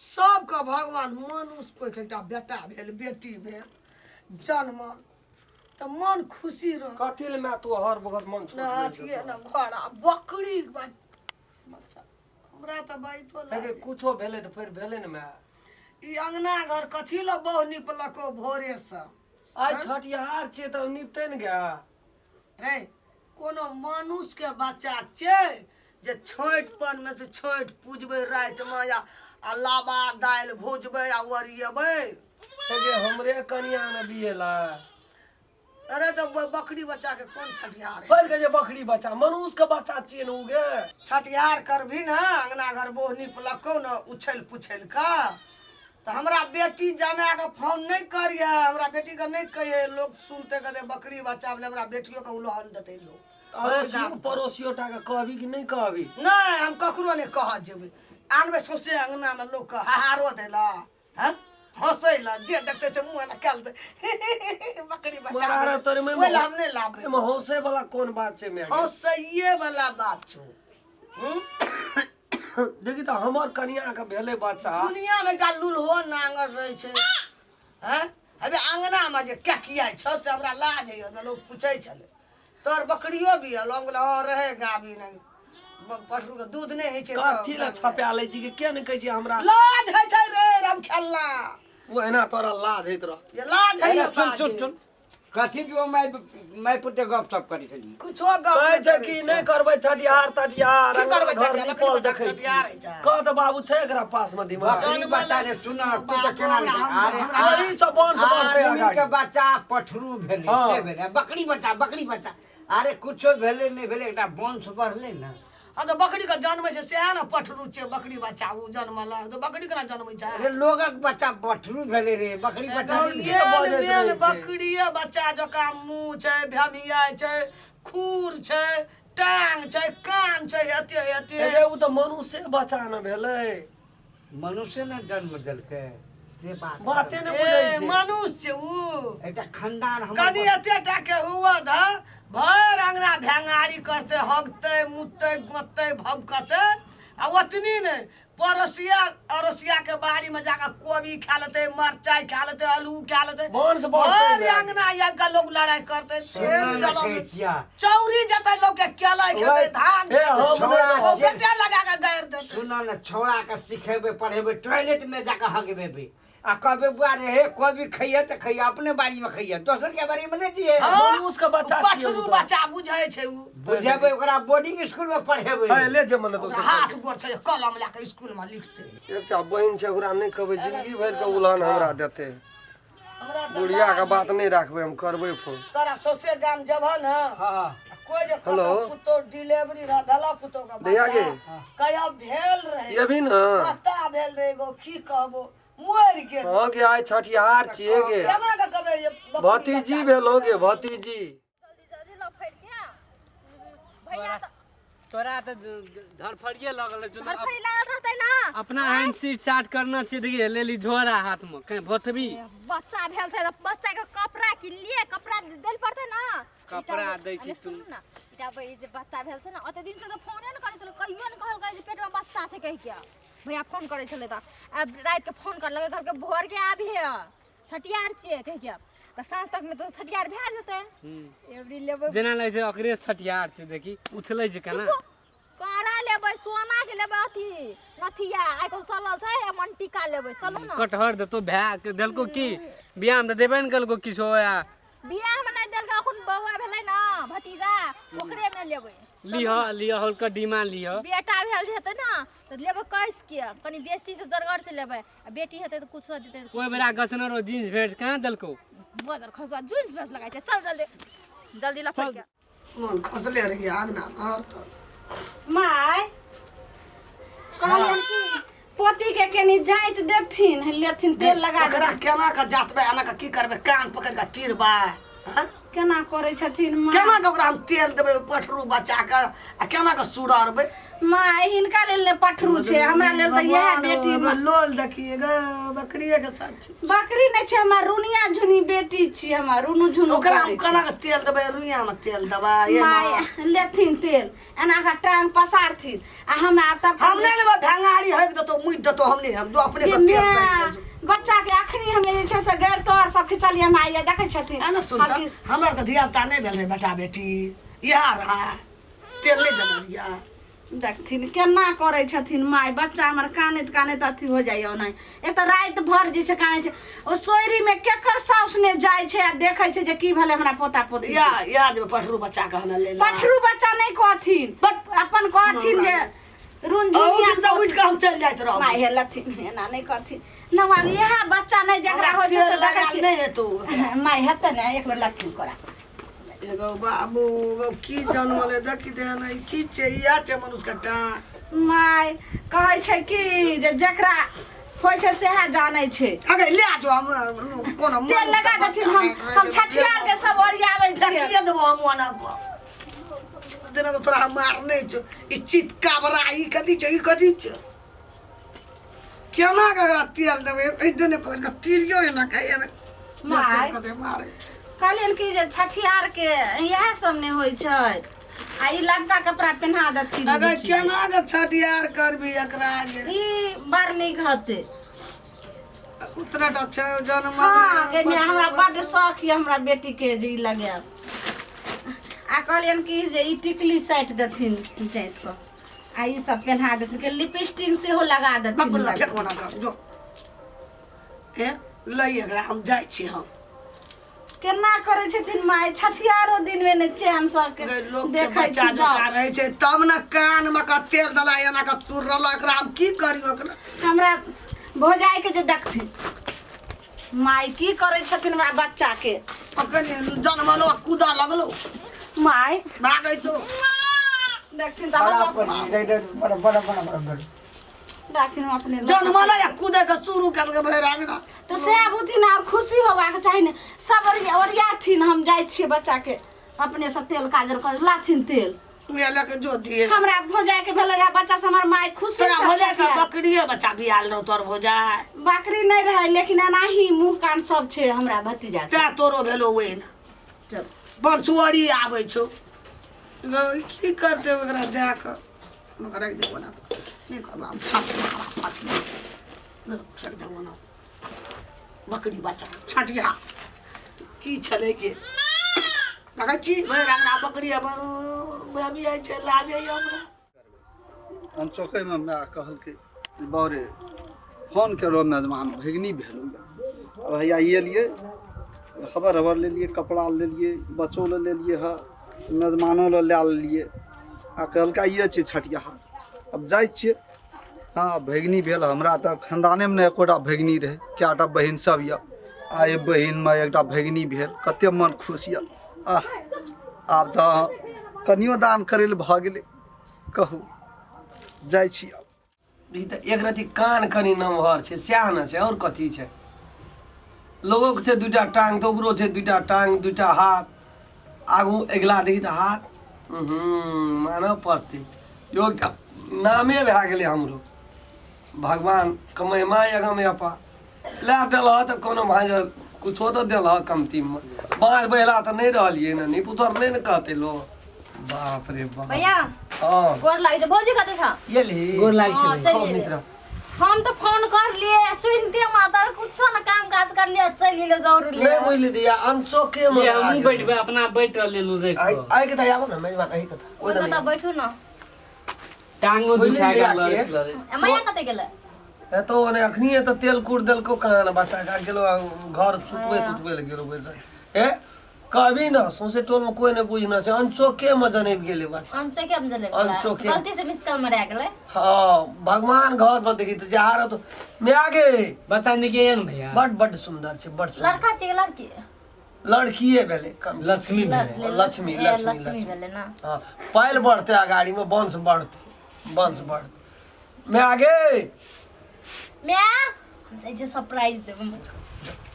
सबके भगवान मनुष्य कोइके एकटा बेटा भेल बेटी भेल जन्मल तऽ मन खुशी रह कथी ले माय तू हर बखत मन न छोट लै अथिए न घोड़ा बकरी बच्चा हमरा तऽ बाइतो लेकिन लागे कुछो भेलै तऽ फेर भेलै ने माय ई अंगना घर कथी लए बहु निपलको भोरेसँ आइ छठिहार छियै तऽ निपतै ने गे रे कोनो मनुष्यके बच्चा छै जे छठि परमे से छठि पूजबै रातिमे या आ लाबा दालि भुजबै आ ओरियेबै हे हमरे कनिया ने बियेला अरे तऽ बकरी बच्चाके कोन छठिहार है पढ़ के जे बकरी बच्चा मनुष्य के बच्चा छियै ने उ गे छठिहार करबही ने अंगना घर बोह निपलकौ ने उछलि पुछलि कऽ तऽ हमरा बेटी जमाए कऽ फोन नहि करिहे हमरा बेटीके नहि कहिहे लोक सुनते कहते बकरी बच्चा भेलै हमरा बेटियोके उलहन देतै लोक अड़ोसियो पड़ोसियो टा के कहबी कि नहि कहबी नहि हम ककरो नहि कहऽ जेबै आनबै सौंसे अंगनामे लोकके हहारो दै लए हँ हँसै लए जे देखतै से मुँह एना कए लेतै बकरी बच्चा मरा भेलै। तोरे में ओहि लए हम नहि लाबै एहिमे हौसे वाला कोन बात छै माय गे? हँसैये वाला बात छौ हूँ देखी तऽ हमर कनिया के भेलै बच्चा दुनिया में एकटा लुल्हो नांगर रहै छै हैं हबे अंगना में जे केकियाइ छौ से हमरा लाज होइए तऽ लोक पूछै छलै तोहर बकरियो भी हल हम कहलियै हँ रहै गाभी नहि पशु के दूध नहि होइ छै तऽ कथी लए छपा लै छी कि किया नहि कहै छी हमरा लाज होइ छै रे राम खेलना ओ एना तोरा लाज होइत रह ये लाज अरे होइए सुन सुन सुन कथी जो माय माय पुते गप सप करै छली कुछो गप कहै नहि छै करै कि छै। नहि करबै छठिहार तठिहार की करबै घर छठिहार? निपल बकरी देखै छी। छठिहार होइ छै। कह तऽ बाबू छै एकरा पास मे दिमाग बकरी बच्चा रे सुन तू तऽ केना अरे अरे सब वंश बढ़तै आदमी के अगाडि। बच्चा पठरू भेलै हाँ। से भेलै बकरी बच्चा बकरी बच्चा अरे कुछो भेलै नहि भेलै एकटा वंश बढ़लै ने हँ तऽ बकरी के जन्मै छै सएह ने पठरू छै बकरी बच्चा ओ जनमलक तऽ बकरी केना जन्मै छै अरे लोगक बच्चा पठरू भेलै रे बकरी बच्चा नहि भेलै। मेन बजैत मेन रहै छै। बकरिये बच्चा जकाँ मुँह छै भमियाइ छै खुर छै टांग छै कान छै एते एते हे उ तऽ मनुष्य बच्चा ने भेलै मनुष्य ने जन्म देलकै से बात बाते ने बुझै ए छै मनुष्य छै उ एकटा खानदान हमर कनि एते टा के हुआ ध भरि अंगना भेंगारी करते हगते मुतते गोतते भभकते आ ओतनी नहि पड़ोसिया अड़ोसिया के बाड़ी में जाकर कोबी खा लेते मरचाई खा लेते आलू खा लेते वंश बढ़तै भरि ने। अंगना आबि कऽ लोग लड़ाई करते तेल नहि चलो देखै छियै। चौरी जते लोग के केला खेते धान हे, खेतै, हम छोड़ा ओ छियै। बेटे लगा के गारि देते सुन ने छौड़ा के सिखेबै पढ़ेबै टॉयलेट में जाके हगबेबै आ कहबै बुआ रे हे कोबी खैहे तऽ खैहे अपने बाड़ी में खैहे दोसर के बाड़ी में नहि दिहे हाँ, मनुष्य के बच्चा छियै पछरू उ तऽ। बच्चा बुझै छै उ बुझेबै ओकरा बोर्डिंग स्कूल में पढ़ेबै हे ले जे मने ओकरा दोसर हाथ गोर छै कलम लए कऽ स्कूल में लिखतै एकटा बहिन छै ओकरा नहि कहबै जिंदगी भरि के उलहन हमरा देतै बुढ़िया के बात नहि राखबै हम करबै फोन तोरा सौंसे गाम जेबह ने हाँ कोइ जे हेलो। कतौ पुतोह डिलीवरी रह भेला पुतोह के दैया बच्चा गे। कहिया भेल रहे एबही ने पता भेल रहे एगो की कहबो मरि गेल हँ गे आइ छठिहार छियै गे केना के कहबै जे बकरी भतीजी बच्चा भेलो गे भतीजी जल्दी जल्दी लफड़ के भैया तऽ तोरा तऽ धरफड़िए लगल रहै छौ ने। धरफड़ी लागल रहतै ना अपना हैंड सीट साट करना छियै देखिए लेली झोरा हाथ में कहीं भोथबी बच्चा भेल छै तऽ बच्चा के कपड़ा किनलिए कपड़ा दै लए पड़तै ना कपड़ा दै छी अरे सुनू ना ईटा बड़ी जे बच्चा भेल छै ना ओते दिन से तऽ फोने ने करै छलै कहियो ने कहलकै जे पेटमे बच्चा छै कहि के भैया फोन करै छलै तऽ आब राति के फोन करलकै कहलकै भोर के आबिहे छठियार छियै कहि के तऽ साँझ तक मे तऽ छठियार भए जेतै एवरी लेबै जेना लगै छै ओकरे छठियार छै देखी उछलै छै केना चुप काड़ा लेबै सोना के लेबै अथी नथिया आइ काल्हि चलल छै मनटीका लेबै चलू ने कटहर देतो भए के देलको की बियाह मे तऽ देबे ने केलको किछो या बियाह मे नहि देलकै अखन बौआ भेलै ने भतीजा ओकरे मे लेबै लिह लिह हल्का डीमा लिह बेटा भेल हेतै ने तऽ लेबै कस के कनि बेसी से जरगर से लेबै आ बेटी हेतै तऽ कुछो देतै ओहि बेरा गछने रहो जींस भेट कहाँ देलको बजर खसुआ जींस भेस लगाइ छै चल जल्दी जल्दी लपट के मन खसले रहिए आगना में और तो माय कहलियन कि पोती के कनी जाइत देथिन लेथिन तेल लगा ओकरा केना के जातबै एना के की करबै कान पकड़ के तीरबै हाँ? के केना करै छथिन माँ केना के ओकरा हम तेल देबै ओहि पठरू बच्चा के आ केना के सुररबै माँ हिनका लेल ने पठरू छै हमरा लेल तऽ इएह बेटी एगो लोल देखी एगो बकरिए के साथ छै बकरी नहि छै हमर रुनिया झुनी बेटी छी हमर रुनु झुनु ओकरा हम करै छै। केना के तेल देबै रुइया में तेल देबै एना माय लेथिन तेल एना कऽ टांग पसारथिन आ हमरा तब हम नहि लेबै भंगारी हक देतौ मुइद देतौ हम नहि हम जो अपने से तेल माय, बच्चा के अखनी हम जे छै से गैर तोर सब खिचलियै हमरा आइया देखै छथिन आ ने सुन तऽ, हगिस। हमरा आरके धिया पुता नहि भेल रहै बेटा बेटी इएह रहा तेल नहि देने रहियै देखथिन केना करै छथिन माय बच्चा हमर कानैत कानैत अथी हो जाइए ओना एक तऽ राति भरि जे छै कानै छै ओ सोयरीमे केकर साउस ने जाइ छै आ देखै छै जे की भेलै हमरा पोता पोती या या जे पठरू बच्चा के हने ले ला पठरू बच्चा नहि कहथिन अपन कहथिन जे रुनझुनिया उठ उठ के हम चलि जाइत रहब माय हे लथिन एना नहि करथिन नौआ इएह बच्चा नहि जकरा होइ छै से देखै लगा छियै नहि हेतौ माय हेतै ने एक बेर लथिन कोरा एगो बाबू एगो की जनमलै देखी ते ने ई की छै इएह छै मनुष्य के टाँग माय कहै छै कि जे जकरा होइ छै सएह जानै छै अगे ले जो हम कोनो तेल लगा देथिन हम छठियार के सब ओरियाबै छियै देखिए देबो हम ओना को जेना तो तोरा हम मारने छौ ई चितकाबरा ई कथी छै ई कथी छै केना के एकरा तेल देबै एहि देने पकड़ के तिरियो एना के एना माय। कते मारे छै कहलियन कि जे छठियार के इएह सब ने होइ छै आ ई लबका कपड़ा पहिना देथिन अगर केना के छठियार करबी एकरा जे ई बड़ नीक हतै उतना टा छै जन्म हाँ गे माय, हमरा बड्ड शौक यऽ हमरा बेटी के जे ई लगायब आ कहलियन कि जे ई टिकली साटि देथिन जाइत कऽ आ ई सब पहिना देथिन के लिपस्टिक सेहो लगा देथिन बकुला फेको ना कर जो ए लई एकरा हम जाइ छी हम केना करै छथिन माय छठियारो दिन में ने चैन सबके लोक के देखै बच्चा छी जकाँ रहै छै तब ने कान मे के तेल दला एना के चुरल एकरा हम की करियो एकरा हमरा भौजाई के जे देखथिन माय की करै छथिन हमरा बच्चा के अखन जनमलो कूदा लगलो माय भागै छौ देखथिन तऽ बड़ा हम पर दे दे बड़ा बड़ा बड़ा बड़ा बड़ा देखथिन हम अपने जनमलो या कूदे के शुरू कर के भरि आंगना तऽ सएह बुथिन आर खुशी होबाक चाही ने सब ओरियाथिन हम जाइ छियै बच्चा के अपने से तेल काजर कर लाथिन तेल उहे लऽ के जो दिए हमरा भौजाई के भेलै रहे बच्चा से हमर माय खुशी तोरा से भौजाई के छठियार। बकरिए बच्चा बियाल रहो तोर भौजाई बकरी नहि रहै लेकिन एनाही मुँह कान सब छै हमरा भतीजा के तैं तोरो भेलो ओहिना चल बंसुअरी आबै छौ गौ, की करतै ओकरा दए कऽ ओकरा राखि देबो ना नहि करबो हम छठिया छठिया राखि देबो ना बकरी बच्चा छठिया की छलै के देखै छी भरि अंगना बकरी अब अभी जाइ छै लाजै हमरा अनचोकैमे माय कहलकै जे बाउ रे फोन करो मेजबान भगिनी भेलौ अब हैया एलियै हबर हबर लेलियै कपड़ा लेलियै बच्चो लए लेलियै हँ मेजबानो लए लए लेलियै आ कहलकै आइए छियै छठिहार आब जाइ छियै हँ भगिनी भेल हमरा तऽ खानदानेमे नहि एकोटा भगिनी रहै कएटा बहिन सब यऽ आ एहि बहिनमे एकटा भगिनी भेल कते मन खुश यऽ आह आब तऽ कनियो दान करै लए भऽ गेलै कहू जाइ छी आब ई तऽ एक रति कान कनि नमहर छै सएह ने छै आओर कथी छै लोगोके छै दूटा टांग तऽ ओकरो छै दूटा टांग दूटा हाथ आगू अगिला देखी तऽ हाथ मानऽ पड़तै योग नामे भए गेलै हमरो भगवानके महिमा अगम अपार लए देलह तऽ कोनो भाँज कुछो तऽ देलह कमतीमे बाँझ बहिला तऽ नहि रहलियै ने नी पुतोह नहि ने कहतै लोक बाप रे बाप भैया हँ गोर लागि छै भौजी कतऽ छ गेलही गोर लागि हाँ, छलै चलि खूब गेलियै। नीक रह हम तो फोन कर लिए सुनते माता कुछो न काम काज कर लिए चल गेलिए दौड़ लिए नहि बुझली दिया अनचोके मे ये हमहूँ बैठबै अपना बैठ रहले देख आइ आइ के तऽ आबो ने मेजबान एही कथा ओइ कतऽ बैठू न टांगो बुझली दुखा दिया गेल के? लड़ैत लड़ैत ए, मैया कतऽ गेलै ए तो ओने अखनिए तऽ तेल कूट देलको कहाँ ने बच्चा के गेलो घर सुतबै तुतबै लए गेलो बैस ए कहबी ने सौंसे टोल में कोई नहीं बुझना छै अनचोके में जनैब गेलै बच्चा अनचोके हम जले अनचोके। गलती से मिस कॉल मरा गेलै हाँ भगवान घर में देखी तऽ जा रहा तो मैं गे बच्चा नीके यऽ ने भैया बड बड सुंदर छै बड सुंदर लड़का छै कि लड़की लड़किए भेलै कम लक्ष्मी भेलै लक्ष्मी ए, लक्ष्मी लक्ष्मी लक्ष्मी भेलै ना हाँ पायल बढ़तै अगाड़ी में वंश बढ़तै वंश बढ़तै मैं आगे म्या हम जाइ छियै सरप्राइज देबै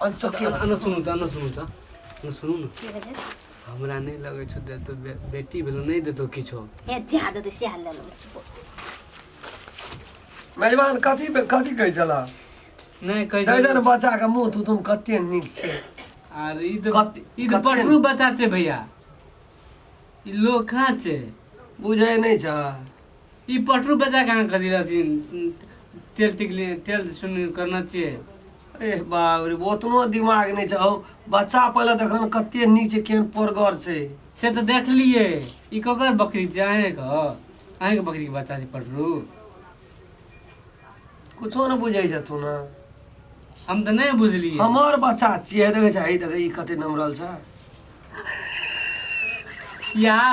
अनचोके अन सुनू तऽ अन सुनू तऽ अन सुनू ने की भेलै हमरा नहि लगै छौ देतौ। बेटी भेलौ, नहि देतौ किछो। हे, जा देतै सएह ले लेबै, चुप। मेजबान, कथी कथी कहै छला? नहि कहै छै छौ ने, बच्चा के मुँह थुथुन कते नीक छै। आर ई तऽ ई तऽ पटरू बच्चा छै भैया, ई लोग कहाँ छै? बुझै नहि छ? ई पटरू बच्चा कहाँ कथी रहथिन? तेल टिकली तेल सुन करना छियै। एह बाप रे, ओतनो दिमाग नहि छै। हौ, बच्चा पहिले देखन कते नीक छै, केहन पोरगर छै। से तऽ देखलियै। ई ककर बकरी छै? अहाँके बकरीके बच्चा छै पटरू? कुछो नहि बुझै छ तू ने। हम तऽ नहि बुझलियै। हमर बच्चा छियै। देखै छै, हे देखै, ई कते नमरल छै। यहाँ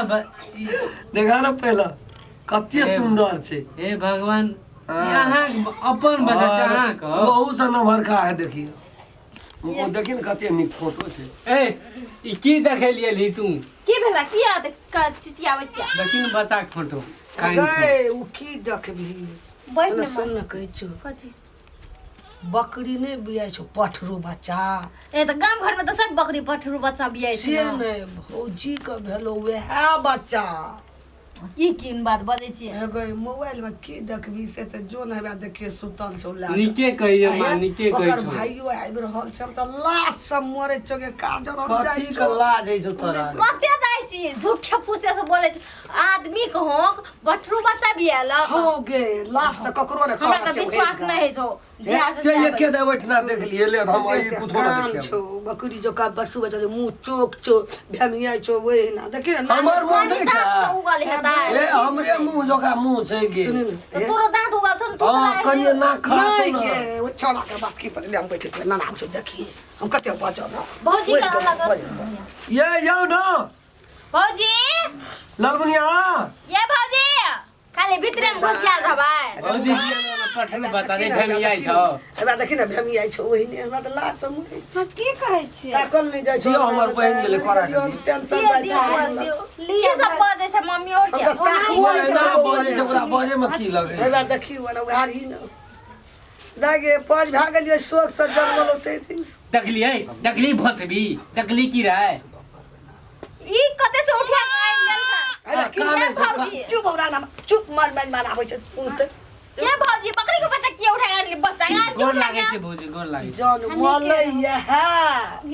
देखा ने पहिले कते सुन्दर छै। हे भगवान, ई अहाँके अपन बच्चा छै अहाँके? ओहू से नमहरका है। देखियौ, ओ देखी ने, कते नीक फोटो छै। ए, ई की देखेलियै ली तू? की भेला? किया चिचियाबै छियै? देखी ने बच्चाके फोटो काइन छौ। गै, ओ की देखबही? बैठ ने। सुन ने, कहै छौ। कथी? बकरी नहि बियाइ छौ पठरू बच्चा? ए, तऽ गाम घर में तऽ सब बकरी पठरू बच्चा बियाइ छै। से ने नहि, भौजी के भेलो वएह बच्चा। की किन बात बजै छियै? हे गै, मोबाइल में की देखबी से तऽ जो ने हेबे देखिए, सुतल छौ लए कऽ। नीके कहिए माँ, नीके कहै ओकर छौ। भाइयो आबि रहल छै। हम तऽ लाश सब मरे छौ गे, काजर हम जाइ कथी के छौ। लाज होइ छौ तोरा? कते जाइ छी, झूठे फूसे से बोलै छी। आदमी के होक बठरू बच्चा बियालक। हँ गे, लाश तऽ ककरो ने हमरा कहऽ तऽ छै विश्वास भेज नहि होइ छौ। जिया से एके दे बैठना देखलियै ले, हम ई कऽ। कुछो नहि कान देखियै। छौ बकरी जकाँ, बसु बच्चा मुँह चोक छौ, भेमियाइ छौ ओहिना। देखी ने। हमर मुँह नहि दाँत छै? तऽ उगल हेतै। ए, हमरे मुँह जकाँ मुँह छै गे। सुनी ने। तऽ तोरो दाँत उगल छौ ने, तू तऽ हँ, लागै कनिये नाक खराब नहि छौ ने। गे, ओ छौड़ा के बात की बतेलियै? हम बैठे छियै, नाना छौ, देखी हम कते बजब। भौजी के अलग। ये यौ न। भौजी। लालमुनिया। ये भौजी, खाली भीतरे में घुसियाल रहबै। भौजी, पटरू बच्चा नहि भेमियाइ छौ? हमरा देखी ने, भेमियाइ छौ ओहिने। हमरा तऽ लाज से मरै हँ, की कहै छियै? ताकल नहि जाइ छौ। दियौ, हमर बहिन गेलै, कोरा के दियौ। टेंशन जाइ छै। की सब बजै छै मम्मी और हम के? तऽ ताकबो नहि एना छै। बजै छै, ओकरा बजै मे की लगै छै? हमरा देखी ओना उघारी ने दागे पाँच भए गेलियै, शोक से जन्मल होतै दिन। देखलियै, देखली भतबी, देखली की रहै? ई कते से उठा के आनि देलका? अरे की कानै ए छै, भौजी। चुप, हमरा नाम चुप, मार मार मार आबै छै सुनते। ए भौजी, बकरी के बच्चा किया उठा के आनली? बच्चा के आनि गोर लागै छै भौजी, गोर लागै छै। जन मलै है।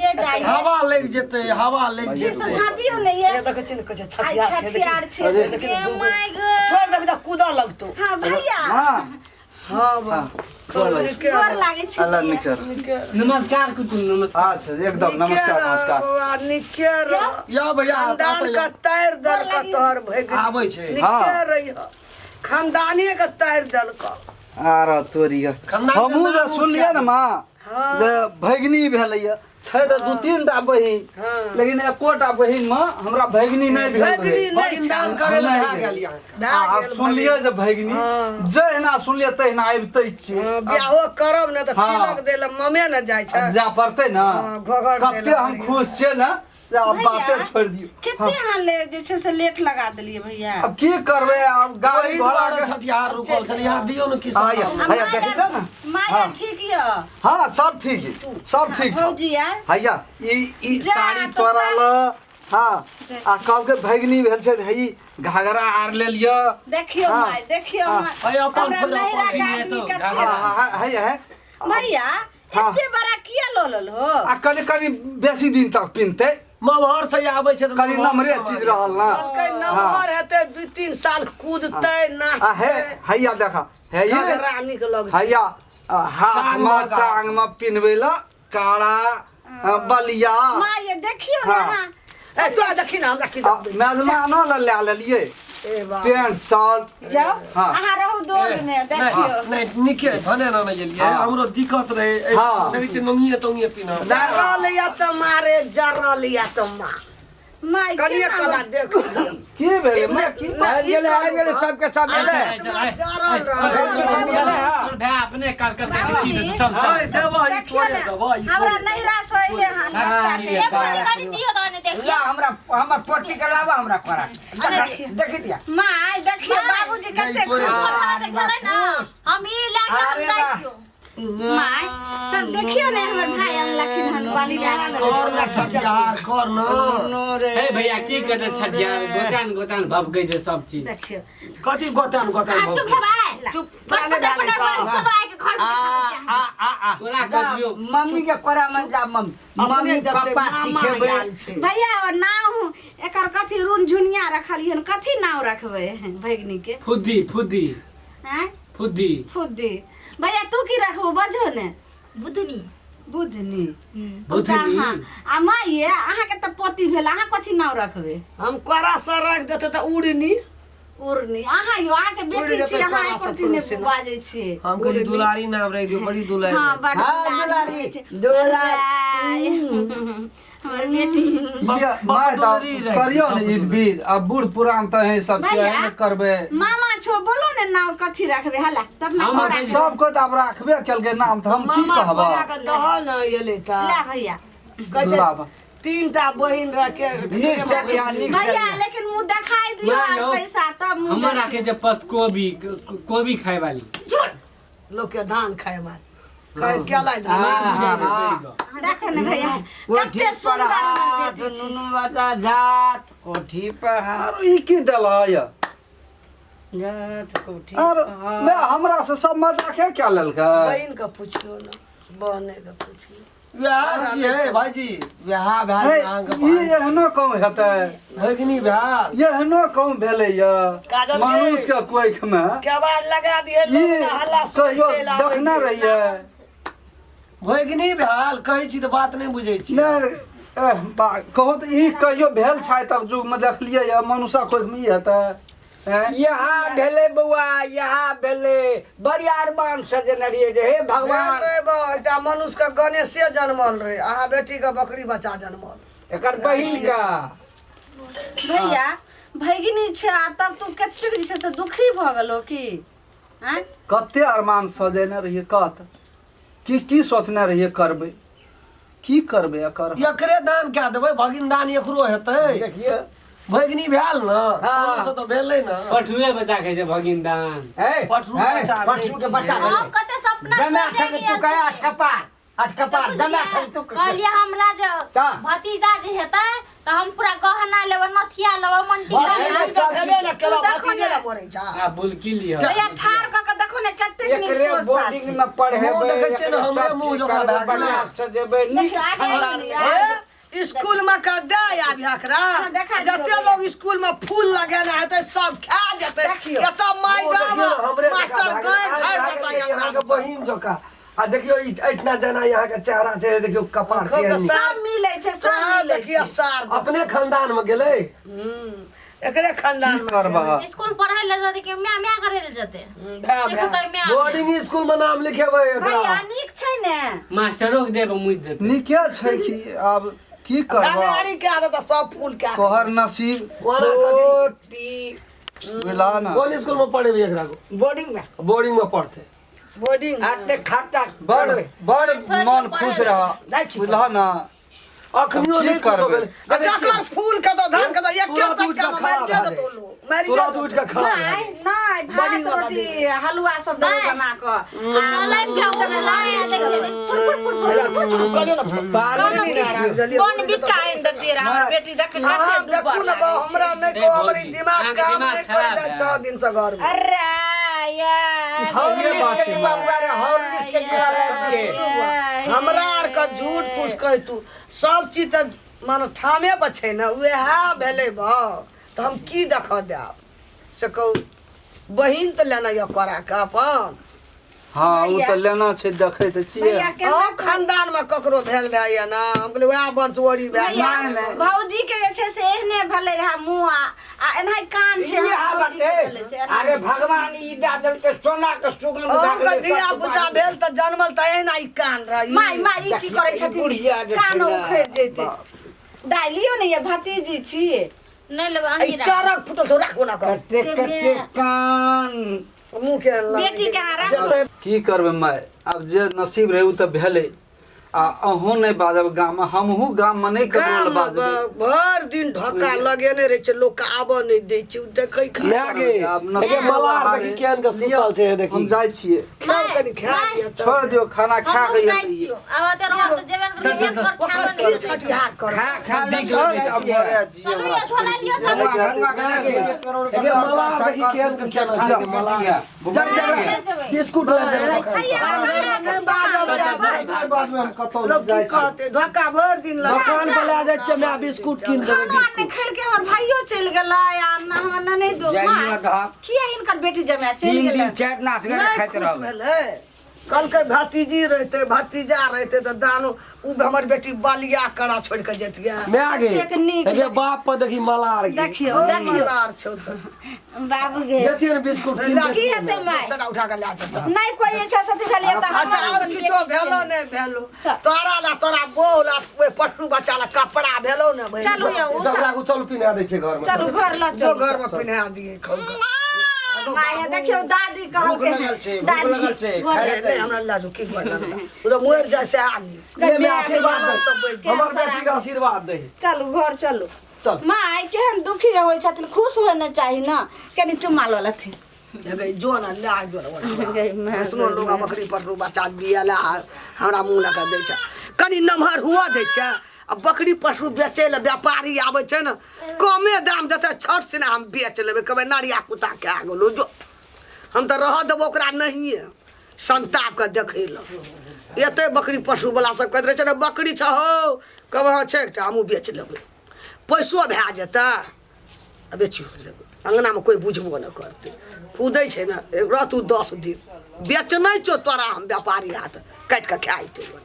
ये दाइ। हवा लागि जेतै, हवा लागि ठीक से जेतै। झाँपियौ ने ये। ये देखै छियै ने, कहै छै आइ छठियार छै, देखी। छठियार छै। ए my God. छोड़ देबही तऽ कूदऽ लगतौ। हाँ भैया। माँ। हाँ बा, नीके गोर रह, लागै छी। अल्लाह निके रह। नीके रह। नमस्कार कुटुम, नमस्कार। अच्छा, एकदम नमस्कार, रह नमस्कार। बौआ, नीके रह। या भैया। खानदान के तारि देलक तोहर भगनी। आबै छै। नीके हाँ। रहिह, खानदाने के तारि देलक। आर तोरी खानदान के हमहूँ जे नाम सुनलियै ने माँ, जे भगिनी भेलैया छै तऽ दू तीन टा बहिन, लेकिन एकोटा बहिन मे हमरा भगिनी नहि भेल रहै। भगिनी नहि भगिन दान छै। करै लए नहि भए गेल अहाँके। भए आ गेल। सुनलियै जे भगिनी, जहिना सुनलियै तहिना अबिते छियै। हँ, बियाहो करब ने तऽ हाँ। तिलक दै लए ममे ने जाइ छै। आ जाय पड़तै ने। हाँ, घोघर दै कते लए हम खुश छियै ने जे आब भैया, बाते छोड़ि दियौ। कते अहाँ ले जे छै से लेट लगा देलियै भैया? आब की करबै, आब गाड़ी ओहि घोड़ा दुआरे के छठिहार रुकल छलै। यहाँ दियौ ने किसान। हैया हैया, देखै छ ने। माय। हाँ। ठीक यऽ? हाँ, सब ठीक है, सब ठीक छै। भौजी यार। हैया ई ई जा, साड़ी तऽ तोरा ल। हाँ, आ कहलकै भगिनी भेल छै, हे घाघरा आर ले लिअ। देखियौ। हाँ। माय, देखियौ। हाँ। माय, है अपन हमरा खोजऽ, नैहरा अपन के आदमी तो कते। हाँ हाँ हाँ, है है। भैया, हाँ। एते बड़ा किया लऽ लेलहो? आ कनि कनि बेसी दिन तक पिन्हतै। ममहर से आबै छै तऽ कनि ममहर नमरे से चीज रहल ने। कहलकै नमहर हेतै, 2-3 साल कूदतै ना। आ हे हैया देखा, हे ये घघरा नीक लगतै। हैया आ, हाथ मे टांग मे। टांग मे पिन्हबै ल काड़ा आ, बलिया। माय ये, देखियौ ने। हाँ। अहाँ ए, तोरा देखी ने, हमरा की आ, देखबै? मेजबानो ल लए लेलियै। ए बाप। Pant shirt. जाउ। हाँ। अहाँ रहू दोग मे, देखियौ। नहि, नीके भने ना नहि गेलियै। हाँ। हमरो दिक्कत रहै हाँ। देखै छियै, नोंगिए तोंगिए पिन्हब। जरल या तऽ मारे, जरल या तऽ माँ। माय, कनिए केना कला देख लिअ। की भेलै माय, की? आबि गेलै, आबि गेलै, सबके सब गेलै। जरल रहल। भाय अपने काल कर की देतौ, चल चल। है, देबह ई, देखियौ तोरे ने, देबह ई। हमरा तोरे। नैहरा से अइले हन बच्चा के। ए भौजी, कनि दियौ तऽ ने देखियौ। ला, हमरा हमर पोटी के लावा, हमरा कोरा देखी दिया। माय, देखियौ बाबूजी कते तोरे खुश। छोटका तऽ भेलै ने, हम ई लए के हम अरे जाइ वाह। छियौ। My सब देखियो ने हमर भाई अनलखिन हन बाली राखल। कर ना छठिहार कर ना। हे भैया की कहते छठियार गोतान गोतान भभकै छै सब चीज। देखियो कथी गोतान गोतान आ, चुप हेबै। चुप। पट पट पट पट सब आके घर आ में आ आ आ तोरा कहियो मम्मी के कोरा में जा मम्मी अपने मम्मी जब ते पापा मामा सिखेबै। आयल छै। भैया और नाव एकर कथी रुन झुनिया रखलियन कथी नाव रखबै भगनी के? फुद्दी फुद्दी। हैं? फुद्दी। फुद्दी। भैया तू की रखबो बजो ने? बुधनी। बुधनी। बुधनी। हाँ आ माई अहाँ के तऽ पोती भेल अहाँ कथी नाव रखबै? हम कोरा से रख देते तऽ उड़नी। उड़नी। अहाँ यो अहाँ के उड़ि बेटी जेतै छी अहाँ कोरा एको से दिन नहि फुर्सी ने। बाजै छियै। हम कहली दुलारी नाम रख दियो बड़ी दुलारी। हाँ बड़ हाँ, दुलारी दुलारी, छै। दुलारी। हमर बेटी। ये माय तऽ करियौ ने ईद बीद आ बूढ़ पुरान तऽ है सब भैया। छै ने करबै। मामा छो बोलो ने नाव कथी रखबै हला तब ना हम कोरा कहै छी- सबके तऽ आब राखबे केलकै नाम तऽ हम की मामा कहब। कोरा के दह न एलै तऽ ला भैया। कहै छै लाब। तीनटा बहिन रखे नीक चलिया नीक भैया चलिया। लेकिन मुँह देखाई दियो माँ आर यौ, पैसा तब मुँह हमर राखे छै पतकोबी कोबी खाय वाली। झूठ। लोक के धान खाय वाली खाय केला धान। हाँ, हाँ। देखो ने भैया कोठी कते पर सुंदर हमर हाथ बेटी छै। नुनू बता जात कोठी पर हाथ आरो ई की देलह यऽ? जात कोठी आर पर हाथ। मैं हमरा से सब मजाके क्या लेलकै? बहिन के पुछियो ने बहने के पुछियो। विवाह छियै भाईजी विवाह भेल हे, अहाँके ई एहनो कहूँ हेतै? भगिनी भेल। एहनो कहूँ भेलै यऽ काजल के- मनुष्य के कोख में केबाड़ लगा दिए ई लोग हल्ला सुनै कहियो चलि आबै देखने छै। रहियै? भगिनी भेल कहै छी तऽ बात नहि बुझै छी। नहि एह, कहू तऽ ई कहियो भेल छै तक युग में देखलियै यऽ मनुष्य कोख में ई हेतै? हैं? यहाँ भेलै बौआ यहाँ भेलै बड़ी अरमान सजेने रहियै जे हे भगवान। भेल रहे बा, एकटा मनुष्य के गणेशे जनमल रहे अहाँ बेटी के बकरी बच्चा जनमल। एकर बहिन का भैया भगिनी छै आ तब तू कतेक जे छै से दुखी भऽ गेलो की? आँय? कते अरमान सजेने रहियै कत की की सोचने रहियै करबै की करबै एकर? एकरे दान कए देबै भगिन दान एकरो हेतै। देखियौ भगिनी भेल ने हाँ। से तऽ भेलै ने। पठुए बच्चा कहै छै भगिन दान। हे, पठरू हे, बच्चा नहि पठरू के बच्चा छियै। हम कते सपना जमा सजेने छक तू कहे छियै। अठकपार अठकपार जमा छक तू कहलियै हमरा जे ता। भतीजा जे हेतै तऽ हम पूरा गहना लेबै नथिया लेबै मनटीका भतीजा लेबै। सब भेबे ने केलौ तू देखो भतीजे ने। ने मरै छै। आ बुलकी लिअ। भैया ठाढ़ कऽ के देखो ने कतेक नीक एकरे सोच साच बोर्डिंग छै। में पढ़ेबै मुँह देखै छियै ने, एकरे हमरे सब मुँह चीज जकाँ करबै, भए गेलै। बढ़िआँ सजेबै नीक देखियौ, आगे खानदान आगे में। ए, स्कूल में के दे आबि एकरा। हाँ, देखा दियौ जते भैया। लोग स्कूल में फूल लगेने हेतै सब खा जेतै। देखियौ। एतऽ मुँह मैडम देखियौ ने, हमरे जकाँ मास्टर भए गेलै। गारि आइ झाड़ि भए देतै गेलै अंगना अहाँके में। बहिन जकाँ आ देखियौ ई एहिठिना जेना अहाँके चेहरा छै देखियौ कपार खूब केहन नीक। सब मिलै छै सब सएह मिलै देखिए छै। सार अपने खानदान में गेलै। एकरे खानदान की में करबह? स्कूल पढ़ै लए जेतै कि म्या म्या करै लए जेतै? भए भए। सिखतै म्या म्या। बोर्डिंग स्कूल में नाम लिखेबै एकरा। भैया नीक छै ने? मास्टरो के देब मुझ देतै। नीके छै कि आब की करबह? गाड़ी के आदत सब फूल के तोहर नसीब। ओना कथी? पोती बुझला ना? कोन स्कूल में पढ़ेबै एकरा को? बोर्डिंग में। बोर्डिंग में पढ़तै। बोर्डिंग आते खाता बड़ बड़ मन खुश रह जाइ छी। बुझलह ना? अखनियो की नहि कुछो करबै? भेलै। आ जकर फूल के तो धान के तो एके तुरंत उठि सटका कऽ में खड़ा मारिए भए देतौ जाइ। लोग मारिए तुरंत उठि देतौ। कऽ खड़ा भए नहि जाइ। नहि बड़ी भात वाला रोटी हलुआ सब देबै बना कऽ। चलै के उड़लै देखिए foot foot foot foot foot. करियौ ने फोन। बन बिट्टा आनि देतियै रहए हमर बेटी देख कते अहाँ दुबर देखू ने लागै बा, छै। हमरा नहि नहि कहू हमर ई भौजी, दिमाग अहाँके काम दिमाग नहि खराब करै छै है। 6 दिन से घर में। अरे यार हॉर्लिक्स के डिब्बा बुआ रे हॉर्लिक्स के डिब्बा लाबि दिहे। हमरा आर के झूठ फूस कह तू सब चीज तऽ मानो ठामे पर छै ने उएह भेलै बा तऽ हम की देखऽ देब से कहू? बहिन तऽ लेना यऽ कोरा के अपन। हाँ ओ तऽ लेना छै देखै तऽ छियै। भैया केना अहूँ खानदान में ककरो भेल रहै या ना? हम कहलियै उएह वंशवरी भेल। भैया नहि। भौजी के जे छै से एहने भेलै रहए मुँह आ आ एनाहि कान छै इएह हमर भौजी के बाटे। भेलै से एनाहि। अरे भगवान ई दए देलकै सोना के सुगंध भए अहूँके गेलै धिया सब पुता भेल तऽ जनमल तऽ एहिना ई कान रहै। माय माय ई की देखियौ, करै ई छथिन? बुढ़िया जे छै कान ने। उखड़ि जेतै। दाइ लियौ ने ये भतीजी छी। नहि लेबै ई अहीं राखू। चरक फुटल छौ राखू ना कर। कते कते कान मुँह के बेटी के अहाँ राखू। की करबै माय आब जे नसीब रहै ओ तऽ भेलै। आ अहूँ नहि बाजब गाममे, हमहूँ गाममे नहि ककरो लए गाममे बाजबै। भरि दिन ढक्का लगेने रहै छै, लोकके आबऽ नहि दै छै, ओ देखै खा माय गे, आब नशा एगे मलार देखी केहन के सुतल छै, हे देखी। हम जाइ छियै। खाउ कनि, खा लिअ तऽ। छोड़ि दियौ, खाना खा हमहूँ कऽ जाइ एलियै। छियौ। आब एते रहब तऽ जेबे ने करबै, एक घर ओकर खाना की नहि देतै। छठिहार करब? खा खा नीक ले। लगै छै। आब घरे जियै। चलू यौ, झोला लिअ, चलू। एगे मलार देखी केहन के केना छै मलार। जा जा जा, बिस्कुट लए देबै। हैया, नहि बाजब, जाबै। नहि बाजबै, हम कतौ लोक की जाइ छी। कहतै? ढक्का भरि दिन लगा दोकान पर लए जाइ छियै माय, बिस्कुट कीन देबै। खानो आर नहि खेलकै, हमर भाइयो चलि गेलै आ ना हमर ननैदो। जाइयो माय, दहक। किया हिनकर बेटी जमाए चलि 3 गेलै? दिन 4 दिन असगरे नहि खाइत खुश रहबै। भेलै। कहलकै भतीजी रहतै, भतीजा रहतै तऽ दानो ओ हमर बेटी बलिया कड़ा छोड़ि कऽ जैतियै। माय गे, कतेक नीक। एगे बाप पर देखी मलार गे। देखियौ देखियौ। मलार छौ तऽ। बाबू गे। देतियै ने बिस्कुट कीन की देतियै हेतै ने। माय? सटा उठा कऽ लए जेतौ। नहि कोइ इच्छा सती भेलियै तऽ अच्छा हमर आओर अपन किछो बेटी भेलो छै। नहि भेलो? चल। तोरा ला, तोरा बहू ला, ओहि पटरू बच्चा ला कपड़ा भेलो ने बहिन? चलू यौ, सब राखू, चलू पिन्हा दै छै घरमे। चलू घर लऽ जो चलू। घर में पिन्हा दिए खौ। माय देखियौ, दादी भूख कहलकै। लगल छै, भूख दादी लगल छै, गोर खाय नहीं नहीं, हमरा लाजू की गोर लगला, ओ तऽ मरि जाइ से आदमी। ले माय, आशीर्वाद दे। सब हमर बेटी के आशीर्वाद दे। चलू घर चलू। चल। माय केहन दुखी होइ छथिन, खुश होना चाही ने, कनि चुम्मा लऽ लेथिन। हेबे जो ने ला जो ने। गै माय, वैष्णो लोग आ बकरी पटरू बच्चा बियाला हमरा मुँह लगा दै छै। कनि नमहर हुआ दै छै आ बकरी पटरू बेचै लए व्यापारी आबै छै ने, कमे दाम देतै, छठ से हम बेच लेबै। कहबै नरिया कुत्ता कए गेलो। जो हम तऽ रहऽ देबो ओकरा नहिए, संताप के देखै लए एते बकरी पशुवला सब कहैत रहै छै ने, बकरी छ हौ? कहबै हँ छै एकटा, हमहूँ बेच लेबै, पैसो भए जेतै आ बेचियो लेबै, अङ्गनामे कोइ बुझबो नहि करतै। कूदै छै ने, रहतू 10 दिन बेचनै छौ तोरा, हम व्यापारी हाथ काटि कऽ खा जेतौ।